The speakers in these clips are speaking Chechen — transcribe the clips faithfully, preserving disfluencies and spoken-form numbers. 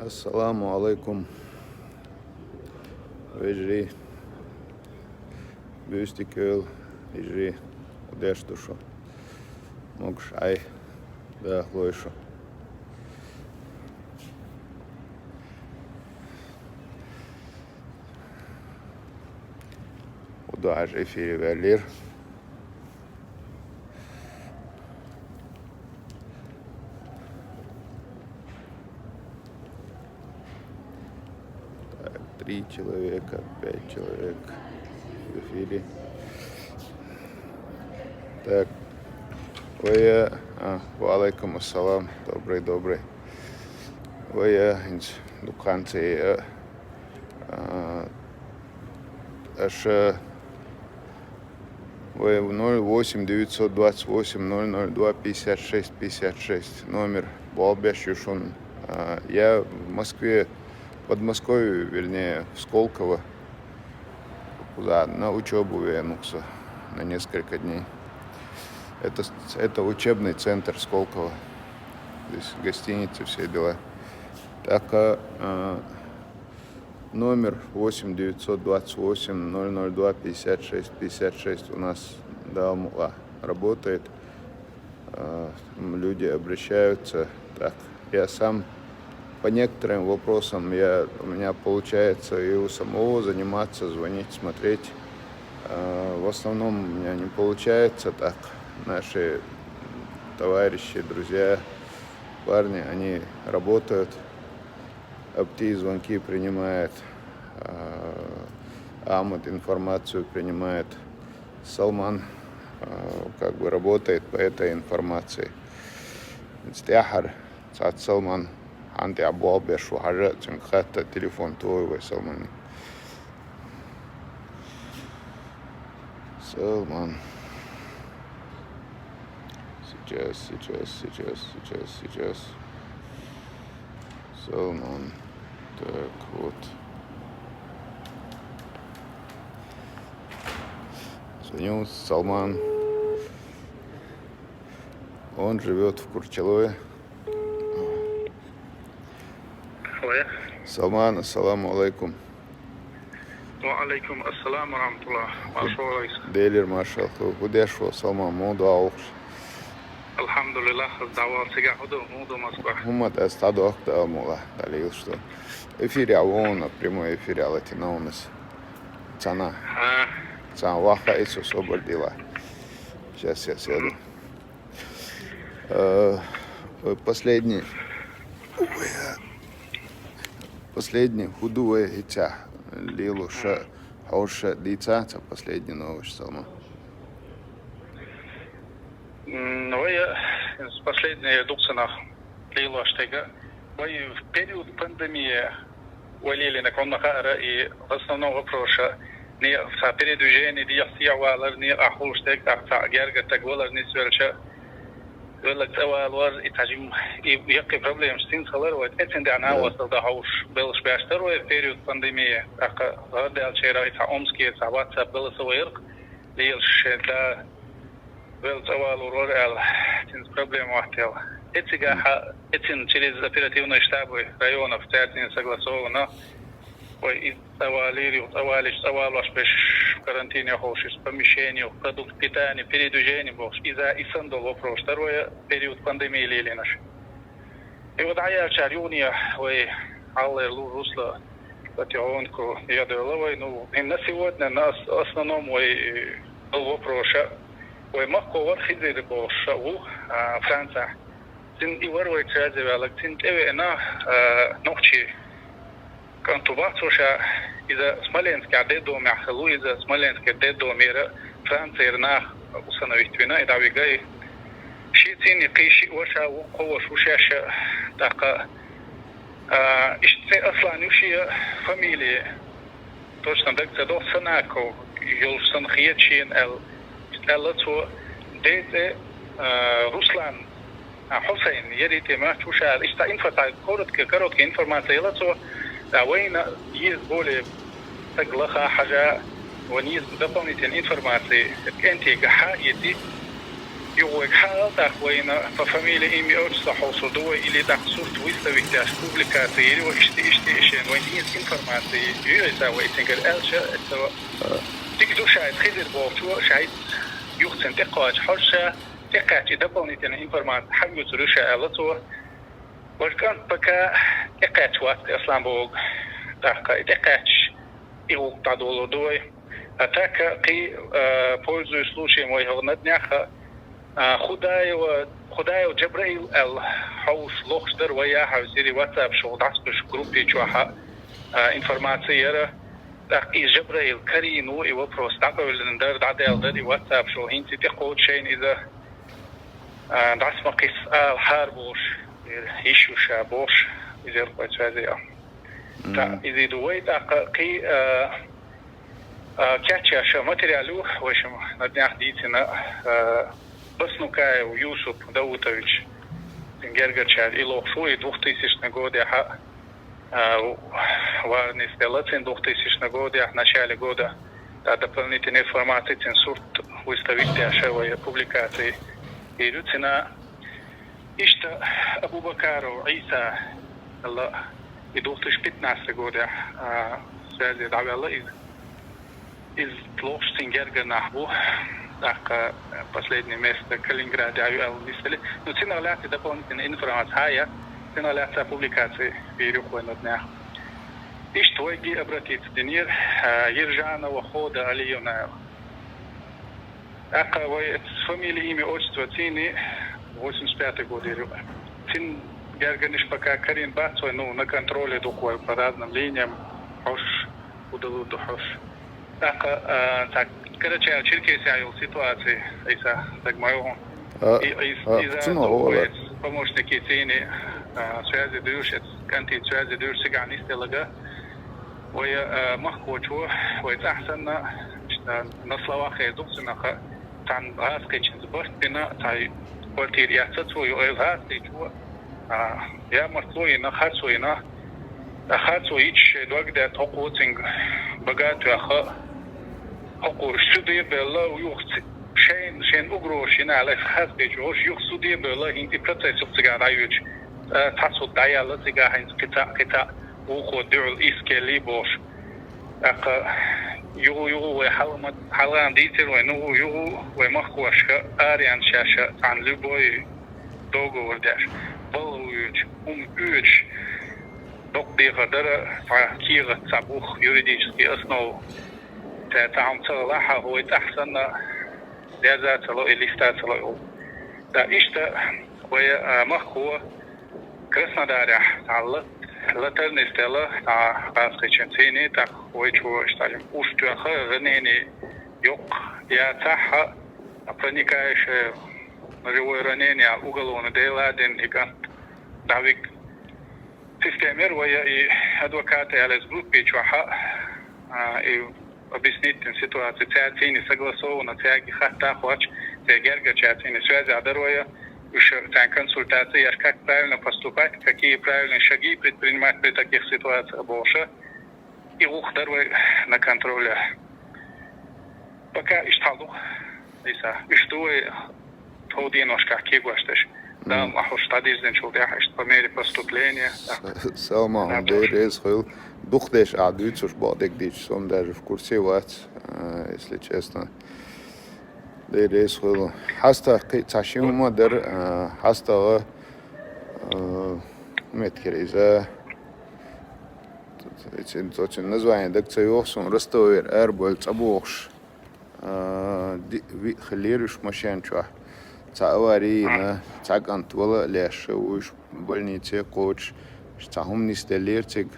Ассаламу алайкум. Вежарий. Буьйса дика йойла, йижарий. Деш ду шо. Могаш Ӏай. Дахлой шо. ХӀу ду Ӏаш эфире ваьллера. Так, три человека, пять человек в эфире. Так. Вай, а, ва алайкум ассалам. Добрый, добрый. Вай, а, хӀинца дукханца, а, а, аша Вай ноль восемь девятьсот двадцать восемь ноль ноль два пятьдесят шесть пятьдесят шесть номер болх беш ю шун. А, я в Москве, в Подмосковье, вернее, в Сколково. Куда? На учёбу веана укхаза на несколько дней. Это, с- это учебный центр Сколково. Здесь гостиницы, все дела. Так, а, а, Номер восемь девятьсот двадцать восемь ноль ноль два пятьдесят шесть пятьдесят шесть у нас, да, мула, работает. А, м, люди обращаются. Так, я сам по некоторым вопросам, я, у меня получается и у самого заниматься, звонить, смотреть. А, в основном у меня не получается так. Наши, м, товарищи, друзья, парни, они работают. Апти звонки принимает, а, Ахмад информацию принимает. Салман, а, как бы работает по этой информации. Цу тӀехьара цхьацца Салман хьан тӀехь болх беш ву хьажа, цуьнга хатта телефон тохий вай Салманна. Салман. Сейчас, сейчас, сейчас, сейчас, сейчас. Салман. Так, вот. Звоню, Салман. Он живет в Курчалое. Алло. Салман, ассаламу алайкум. Ва алайкум ассалам ва рахматуллах. Маршалла. Делера маршалла. ХӀу деш ву, Салман, муха догӀу? Алхьамдулиллах, дӀавала цига хӀу ду, муха ду Москва? ХӀумма ас дӀадохка да мула, далил что. Эфире вон, прямой эфире латина у нас. Цана. А. Цана ваха ицу собар дила. Сейчас я сяду. Э, последний. Последний хӀу ду вай хӀинца лело ша, хьо ша дийца, ца последний новость, Салман. М, вай, э, последний дукха ца нах лелош тега. Вай в период пандемии вай лелийна кхунна хаара и в основном вопроса не ца передвижение, дехьа-сехьа валар, не а хулаш тега, а ца герга таг валар, нисвелча, веллаг цӀа валор, и тажим, и яккхий проблемаш цинца хилар, вай эцин дӀа Да. Навас да хьовш, белш беш тар вай в период пандемии, тӀаккха гӀардаьлчера и ца Омске, ца WhatsApp голосовой ирк, лелаш шен да, вел цӀа валур вар аьлла, цинца проблема ваттел. Эцигахьа, эцин через оперативные штабы районов, цаьрца согласовано. Вай и цӀа валийр ю, цӀа валийча, цӀа валош беш карантине ховшиш, помещение, продукт питания, передвижение бохуш. Иза и сан долу вопрос. Второе, период пандемии лелийнаш. И вот дӀаяьллачара юхане вай хьаллера лу Русла потихоньку ядевла вай. Ну, и на сегодня, на ос-, основном вай, э, вопроса, вай махкхо вар Хизир бохуш ву, а, Францехь. Цин и вар вай цаьрца ваьллаг, цин тӀевеана, а, нохчий кӀант ву бац ша, иза Смоленскехь детдомехь хилла ву, иза Смоленскера детдомера Францера нах усиновить вина, и дӀавига и. Ши цӀийни кхин шиъ ваша ву, кхо ваша ву шаьш, тӀаккха, а, иштта цӀе Аслан ю шен фамилия. Точно дага ца доху, Санаков йолуш санна хета шена аьлла, аьлла цо, ден цӀе, а, Руслан, а, Хьусайн, яри тӀе моьттуш ву ша аьлла. Иштта инфо-, коротко, короткая информация яла цо, а, вайна еза более стаг лаха хьажа, вайна еза дополнительная информация кӀентий гахьа а эций. Юха вайга хьаала тӀаккха вайна по фамилии, имени, отчеству хьовсур ду вай, или тӀаккха сурт выставить деш, публикаци йир вай, иштта, иштта, и шен вайна хӀинца информаци ю, айса вай цигара аьлча, это цига ду ша, это Хизир бохучо, ша юха цунна тӀекхача хьожа ша, тӀекхаьча и дополнительная информация хьавоьцур ю ша аьлла цо. Ваш кӀант пока тӀекхаьча вац, Аслан боху, тӀаккха и тӀекхаьча и гӀуллакх дӀадолур ду вай. А так, кхин, а, пользуясь случаем, вай хӀокху Наднех, а, Худаева, Худаев Джабраил аьлла хьовсуш лохуш дара вай, яхьа, сири WhatsApp чу дӀасабеш группе чохь, а, информаци яра. ТӀаккха иза Джабраил карийна ву, и вопрос дӀакъевлина дара, дӀадаьлла дара, и WhatsApp чу хӀинца и тӀекхочу шайна иза, а, дӀаса ма кхисса ала хьара бохуш, йиш ю ша бохуш, иза кхой цоьзза а. ТӀаккха иза ду вай, тӀаккха кхин, а, а, кечъеш материал ю, вай шуна Наднех дийцина, а, Баснукаев Юсуп Даутович, цуьнан гергарчара и лохуш ву, и двухтысячный годехь, а, варнис делла цуьнан, двухтысячный годехь, начале года, тӀаккха дополнительная информация, цуьнан сурт выставить деш вай, публикаци йир ю цуьнан. Иштта Абубакаров Ӏийса, и две тысячи пятнадцатый годехь, а, связе дӀаваьлла иза. Иза лохуш цуьнан гергара нах бу. ТӀаккха последнее место Калининградехь ю аьлла нисделла. Ну, цунах лаьцна дополнительная информация хьаяц, цунах лаьцна публикаци йир ю кхойна Наднех. Иштта вайга обратиться динера, а, Ержанова Хода Алиевна аьлла. ТӀаккха вай фамилия, имя, отчество цуьнан, восемьдесят пятый год йир ю. Цуьнан гергарнаш пока карийна бац вай, ну, на контроле ду-кх вай по разным линиям, хьожуш, удалу ду хьожуш. ТӀаккха, а, цхьа Карачаево-Черкесехь йолу ситуаци, айса, даг ма ю хьуна. А, и, и, а, иза цунах ду вай помощники цуьнан, а, связи дуьйш, эц кӀантий связи дуьйш, цигахь нисделларг. Вай, а, махкочо, вай цӀахь санна, а, на словах хир ду-кх цунах, цхьана гӀазкхичуьнца барт бина, цхьа квартира эцна цо, юкъа гӀазкхичо, а, ямартло йина, харцо йина, а, харцо йича шайн дог детта хӀокхо цуьнга бага а тоьхна, хӀокхо суде а бевлла, юха ц-, шайна, шайна угрозаш йина аьлла, хаза кхечу, хӀорш юха суде а бевлла, хӀинца и процесс юха цигахь дӀайоьдуш, а, цхьа суд дӀаяьлла цигахь хӀинца кхин цхьаъ, кхин цхьаъ, вукхо дуьхьал искеллий бохуш. ТӀаккха юха, юха вай хьалха ма-, хьалха дийцира вай, ну, юха вай махкошка араяьнна шаьш цхьана любой договор деш, балха воьдуш, хӀума оьцуш, доккха дехар дара, цхьа кехат, цхьа бух, юридический основа. Цара цхьа хӀума ца хилахь, вай цӀахь санна, дерза а ца ло и, листа а ца ло и. Ткъа иштта вай, а, махко Краснодарехь цхьа ла-, латарнис делла, цхьа гӀазкхичуьнца цуьнан, тӀаккха вайчо иштта уьш тоьхна, ранение йоккха яцахь, проникающее ножевое ранение, уголовное дело дина и кӀант дӀавигна. Система яра вай и адвокат аьлла иза группе чохь, а, и объяснить дина ситуаци, цаьрца цуьнан согласовано, цаьрга хатта а хоттуш, церан гергарчаьрца цуьнан связехь дара вай, уьш царна консультаци еш, как правильно поступать, какие правильные шаги предпринимать при таких ситуациях бохуш, и гӀуллакх дара вай на контроле. Пока иштта хьал ду-кх, Ӏийса. Уьш ду вай тхов деношкахь кегош дерш. Дала мукъ лахь, уьш дӀадирзинчул тӀаьхьа, иштта по мере поступления. С-, Салман, Дала реза хуьлда. Дукха дерш ахь дуьйцуш, бакъдерг дийцича, со-м даже в курсе вац, а, если честно. Дела реза хуьлда. ХьастагӀа кхин а цхьа ши хӀума дара, а, хьастагӀа, а, меттигера иза. Цуьнан, цуьнан название дага ца йогӀу суна, Ростовера арабевлла цӀа богӀуш, а, диъ-виъ хиллера уьш машен чохь. Цхьа авари йина, цхьа кӀант вала а леш, уьш больнице кхочуш, цхьа хӀума нисделлера цига.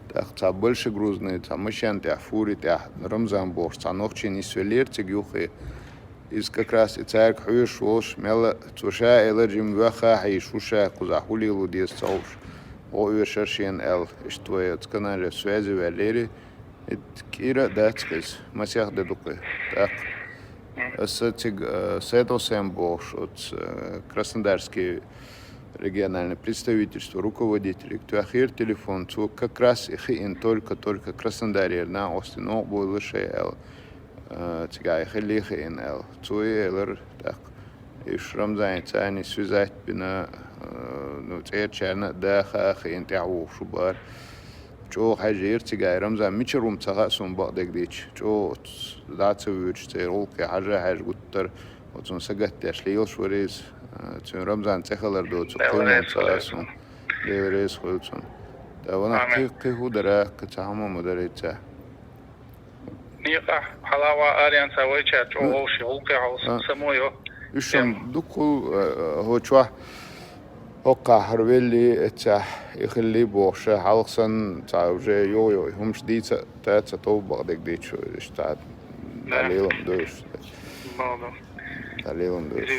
ТӀаккха цхьа большегрузный, цхьа машен тӀехь, фури тӀехь, Рамзан бохуш, цхьа нохчи нисвеллера цига юххе. Иза как раз и цаьрга хьоьжуш волуш, мелла а, цо ша элира, жима воьхна а хьийзаш ву ша, кхузахь хӀун лело деза ца хууш, гӀо оьшура шена аьлла, иштта вай оцу канале связи ваьллера. И кӀира а дац-кх иза, масех де ду-кх и. ТӀаккха аса цига, э, Седо Сэм бохуш, оцу, э, Краснодарский региональный представительство руководителега тоьхира телефон, цо как раз и хиъна только-только Краснодарера накъостий новкъа бовлура шайн аьлла, э, цигахь и хиллий хиъна аьлла. Цо и элира тӀаккха. Уьш Рамзанца царна связать бина, э, ну, цӀерачарна а даха а хиъна тӀаьхьа вуха шу бара. ЧӀогӀа хьежа яра цигахь Рамзан, мичара ву-м ца хаьа суна бакъдерг дийцича. ЧӀогӀа оцу дӀа ца воьдуш церан гӀуллакхе хьажа а хьежа гуттара, оцунна сагатдеш лелаш вара иза. Э, цуьнан Рамзан цӀе хилар доцург кхин хӀума ца хаьа суна. Дела реза хуьлда цунна. ТӀаккха ванах кхин, кхин хӀун дара, кхин цхьа хӀума ма дара иза. Некъахь хьалаваьлла аренца вайчара чӀогӀа вовшийн гӀуллакхе хьовса, само йо. Уьш-м дуккхул, э, хӀо чохь хӀокхахь хӀара велли, эццахь и хилли бохуш, хьалха санна цхьа уже йо-йо, хӀумаш дийца а, таца а товба бакъдерг дийцича, иштта цхьа дӀалелам ду уьш. ДӀалелам ду уьш.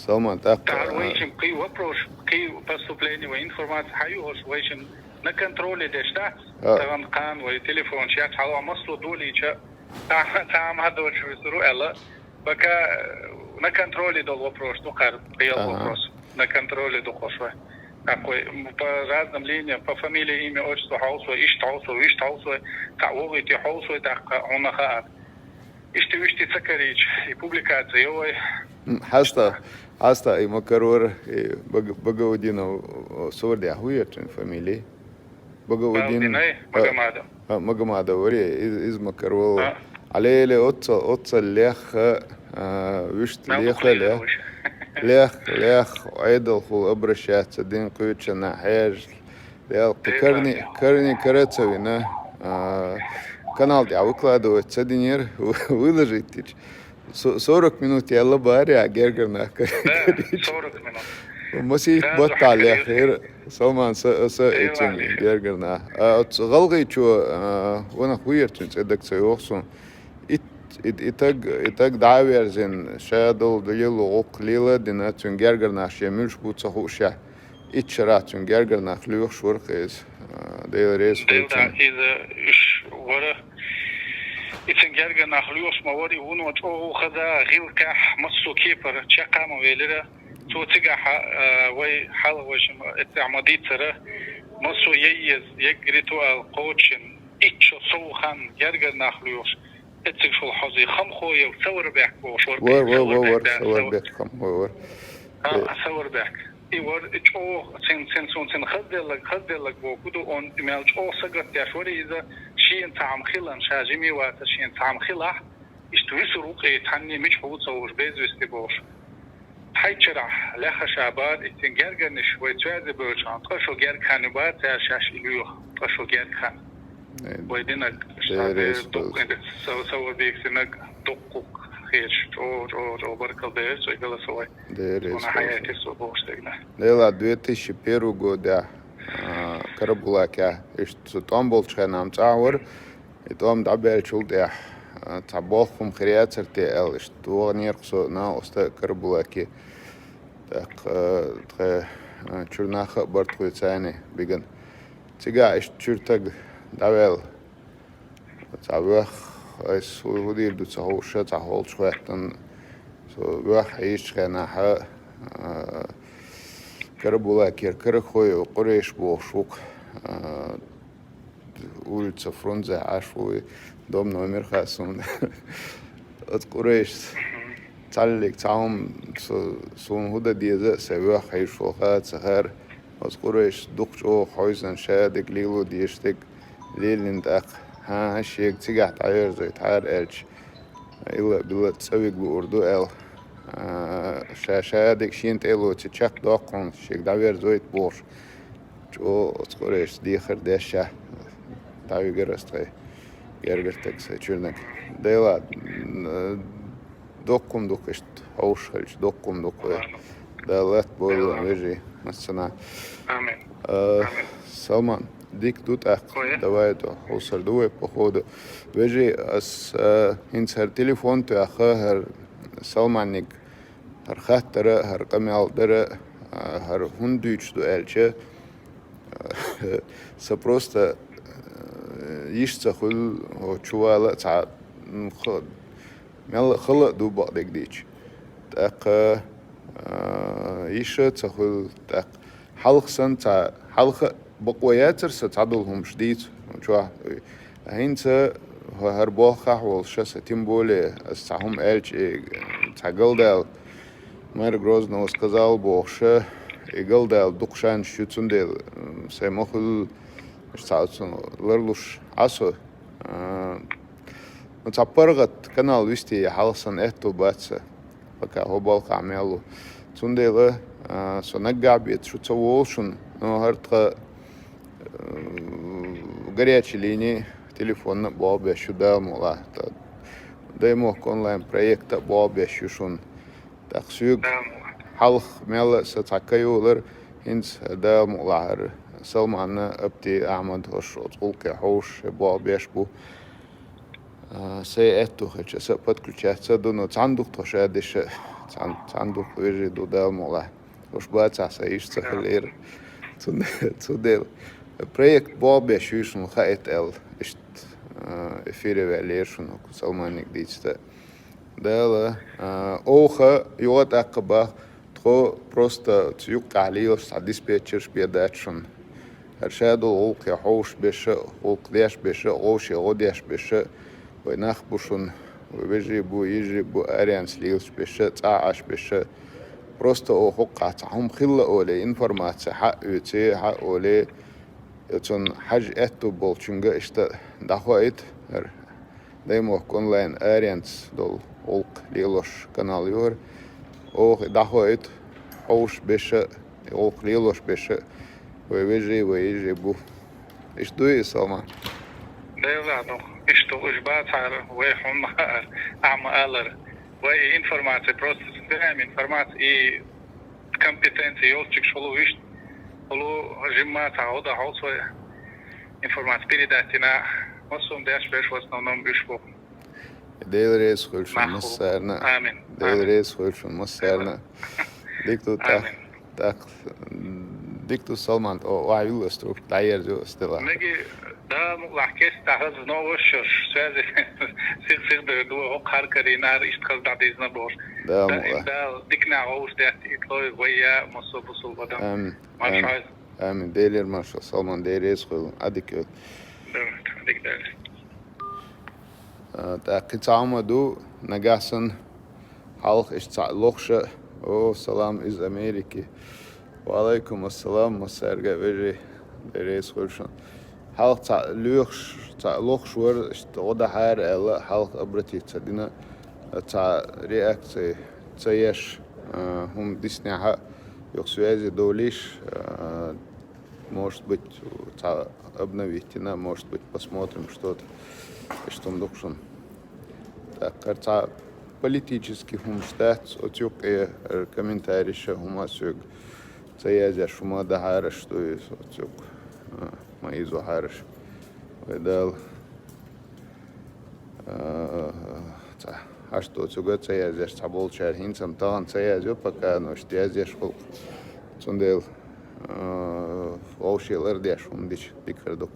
Салман, тӀаккха, тӀаккха вайчун кхин вопрос, кхин поступление вай информация хьан ю хӀорш вайчун на контроле деш дац? Тахана кхана вай телефонаш яц, хьалха массо а долийча, цхьа, цхьа хӀума доцуш висур ву аьлла. Пока, э, на контроле долу вопрос ду кхара, кхин вопрос. На контроле ду хӀорш вай. ТӀаккха вай, м, по разным линиям, по фамилии, имя, отчество хьовса вай, иштта хьовса вай, вуьшта хьовса вай, цхьа вогӀийти хьовса вай, тӀаккха хьуна хаар. Иштта-вуьшта ца карийча, и публикация йо вай. М, хьаста, хьаста, и ма карора, и Бага-, Багаудинов, о, Сордя, хӀун яра цуьнан фамилия? Багаудин, Балдинай, а, Магомадов. А, Магомадов варе, из-, иза ма карора. А. Алеле, оццал, оццал леха, а, вуьшта леха, лех, лех, лех, Ӏедалхула обращаться дина кхечанна хьежа, Дела, кхин карни, карни кара а ца вина, а, канал тӀехь выкладывать ца динера, выложить дича. Со-, сорок минут яьлла бара, гергара нах карийча. Да, сорок минут. Масийтта баттахь лехира, Салман, са, аса а, и цуьнан гергара нах. А, оцу гӀалгӀайчо, а, ванах ву яра цуьнан цӀе, дага ца йогӀу суна. Ит-, и, и таг, и таг дӀа а верзина, ша долу лело гӀуллакх лела а дина, цуьнан гергара нах шен муьлш бу ца хуушехь. Итт шарахь цуьнан гергара нах лоьхуш вара-кх иза, а, Дела реза хуьлда цунна. Иза уьш вара, и цуьнан гергара нах лоьхуш ма вара, и вуно чӀогӀа хаза, гӀиллакхехь, массо а кепара чекх а ма велира. Цо цигахь, а, вай хьалха вай шимма эццехь ма дийццара, массо а яй еза, еггара ту аьлла кхочушйина, итт шо сов хан гергара нах лоьхуш, эццигаш волу хьозий Хамхоев Саварбек бохуш вара. Вар, вар, вар, вар, Саварбек Хамхоев вар. А, Саварбек. И вар, и чӀогӀа, цин, цин, цин, цин хазделлаг, хазделлаг боху ду, он, и мел чӀогӀа сагатдеш вара иза, шена цхьа хӀума хиларна, ша жима вацара, шена цхьа хӀума хилахь, иштта висур ву-кх и, цхьанне мича хьу ца хууш, без вести бохуш. Тхьайчарахь лаьхьа ша бара, и цуьнан гергарнаш вай цоьрзе бевлчахьана, ткъа шо герга хан ю бара, цара шаьш и лоьху, ткъа шо герга хан. Вай динарг, Дела реза хуьлда. Дуккха, Саварбек динарг дуккха хеташ, чӀогӀа, чӀогӀа, чӀогӀа баркалла дера, цо и голосовой. Дела реза хуьлда. Цунах хьаятира со бохуш дегна. Дела, две тысячи первый годехь, а, Карабулакехь, иштта со тӀом болчу хенахь-м цӀахь вара, и тӀом дӀабаьллачул тӀаьхьа, а, цхьа болх хӀума хир яцара те аьлла, иштта ваханера-кх со накъоста а Карабулаке. ТӀаккха, а, тхайн, а, чуьра нах а бара тхоьца цхьаьна бигана. Цигахь иштта чуьра таг дӀаваьлла. Цхьа вех, айса хӀу-, хӀун дийр ду ца хууш, цхьа холчу хӀоьттина, со вех хьийзачу хенахь, а, Карабулакера Карахоев Къурейш бохуш ву-кх, а, улица Фрунзе Ӏаш ву и, дом номер хаьа суна. Оцу Къурейшас цхьаллиг цхьа хӀума, со-, суна хӀун дан деза а, сайн вех хьийзаш волу ха а ца хаьара. Оцу Къурейшас дукха чӀогӀа хьовзина, ша дерг лело дезаш дерг лелийна тӀаккха, хӀан, шега цигахь дӀаверзуьйтахьара аьлча, илла а билла а цӀа вига луур ду аьлла, а, ша, ша дерг шена тӀе а лоций, чекхдоккху хьуна, шега дӀаверзуьйту бохуш, чӀогӀа оцу Къурейшас дехар деш, ша дӀавигара аса тхайн гергара стаг, сайн чуьрниг. Дела, м, доккха хӀума ду-кх иштта хьовсуш хилча, доккха хӀума ду-кх вай. Дала латта бойла вайн вежарий массанхьа. Амин. А, Салман, дика ду тӀаккха. Давай, то хьовсур ду вай, походу. Вежарий, ас, а, хӀинца хӀара телефон тоьхна, хӀара Салманиг, хӀара хаттар а, хӀара къамел дар а, а, хӀара хӀунда дуьйцуш ду аьлча, сан просто, э, йиш ца хуьлу, хӀо чувала а цхьа, м, ха-, мелла а хала а ду бакъдерг дийцича. ТӀаккха, э, йиш а ца хуьлу, тӀаккха хьалха санна цхьа, хьалха а бакъо яцара сан цхьадолу хӀумаш дийца, хӀо чохь. ХӀинца хӀо-, хӀара болх хьахь волуш сан, тем более аса цхьа хӀума аьлча, э, Цхьа галдаьлла, мэр Грозного сказал бохуш, и галдаьлла дукха шанс ю, цундела, м, сайн ма хуьллу, цхьа оцу ларлуш Ӏа со. А, ну, цхьа паргӀат канал вести хьалха сан аьтту бац сан, пока хӀо балхахь мел ву. Цундела, а, со наггахь беца шу ца волу шуна, но хӀара тхан, э, горячая линия телефонна а болх беш ю Дала мукъалахь. Даймохк онлайн проекта а болх беш ю шуна. ТӀаккха соьга хьалха мелла а сан цхьа кайолар, хӀинца Дала мукъалахь хӀара Салманна, Апти Ахьмад хӀорш оцу гӀуллакхе хьовсуш, болх беш бу. А, сайн аьтту хилча, аса а подключаться ду, но цхьаьна ду-кх тхо ша деш а, цхьаьна, цхьаьна ду-кх вежарий ду Дала мукъалахь. ХӀорш бацахь, сан йиш ца хилира. Цундела, цундела проект болх беш ю шуна, хаийта аьлла, иштта, а, эфире ваьллера шуна, Салманниг дийцича. Дала, а, оха юха а тӀаккха бах, тхо просто цу юккъехь лелаш цхьа диспетчерш бен дац шуна. ХӀара ша долу гӀуллакхе хьовсуш беш а, гӀуллакх деш беш а, гӀовше гӀо деш беш а, вай нах бу шуна, вай вежарий бу, йижарий бу, аренца лелаш беш а, цӀахь Ӏаш беш а. Просто оха хӀокхахь цхьа хӀума хилла олий, информаци хьаъ оьций, хьаъ олий, цунна хьажа аьтту болчуьнга иштта дӀахоуьйту хӀара Даймохк онлайн аренца долу гӀуллакх лелош канал ю хӀара. Оха и дӀахоуьйту, хьовсуш беш а, и гӀуллакх лелош беш а вай вежарий, вай йижарий бу. Иштта дуй и, Салман? Делахь ду, иштта уьш бацахьара, вай хьуна ма хаара, ахьа ма алара. Вай и информация, просто собираем информация, и компетенция йолчуьнгаш хӀуллу вуьшта, хӀуллу жимма цхьа гӀо дан хьовсу вай, информация передать дина, массо а деш берш в основном уьш бу. Дела реза хуьлда шуна массарна. Амин. Дела реза хуьлда шуна массарна. Дика ду тӀаккха. ТӀаккха дика ду, Салман, о, охьа юлла ас трубка, дӀаерзайо ас делахь. Меги, Дала мукъалахь, кеста дӀахаза новаш йолуш, связи сих-сих бер ду, хӀокху хьаркарийнара иштта хаза дӀадийзина бохуш. Дала мукъалахь. Дала диканехь вовшах детта и тлой вай я, массо а бусулба адам. Амин. Марша Ӏойла. Амин. Делера маршалла, Салман, Дела реза хуьлда, Ӏадика йойла. Дика Дела. А, тӀаккха кхин цхьа хӀума ду, нагахь санна хьалха иштта цхьаъ лохуш а, о, салам из Америки. Ва алайкум ассалам, массаьрга а вежарий, Дела реза хуьлда шуна. Хьалха цхьаъ лоьхуш, цхьаъ лохуш вара, иштта гӀо дахьара аьлла, хьалха обратиться дина, цхьа реакция ца еш, а, хӀума диснехь а, юха связи долийша, а, может быть, цхьа обновить дина, может быть, посмотрим что-то. Иштта хӀума ду-кх шуна. ТӀаккха цхьа политический хӀумаш дац, оцу юккъе комментарийш а, хӀума соьга ца язъеш, хӀума дахьараш ду иза оцу юккъе, а, ма изо хьараш. Вай Дала, а, цхьа, хьашт оцуьнга ца язъеш цхьаболчара, хӀинца-м тахана ца язйо пока, но иштта язъеш гӀуллакх. Цундела, а, вовшийн лардеш хӀума дича дикар ду-кх.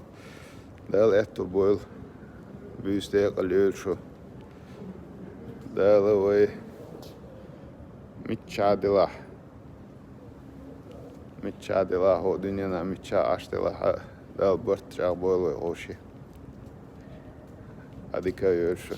Дала аьтту бойла, буьйса декъала йойла шу. Дала вай миччахьа делахь, миччахьа делахь, хӀокху дуьненахь миччахьа Ӏаш делахь а, Дала барт чӀагӀбойла вай вовшийн. Ӏадика а йойла шу.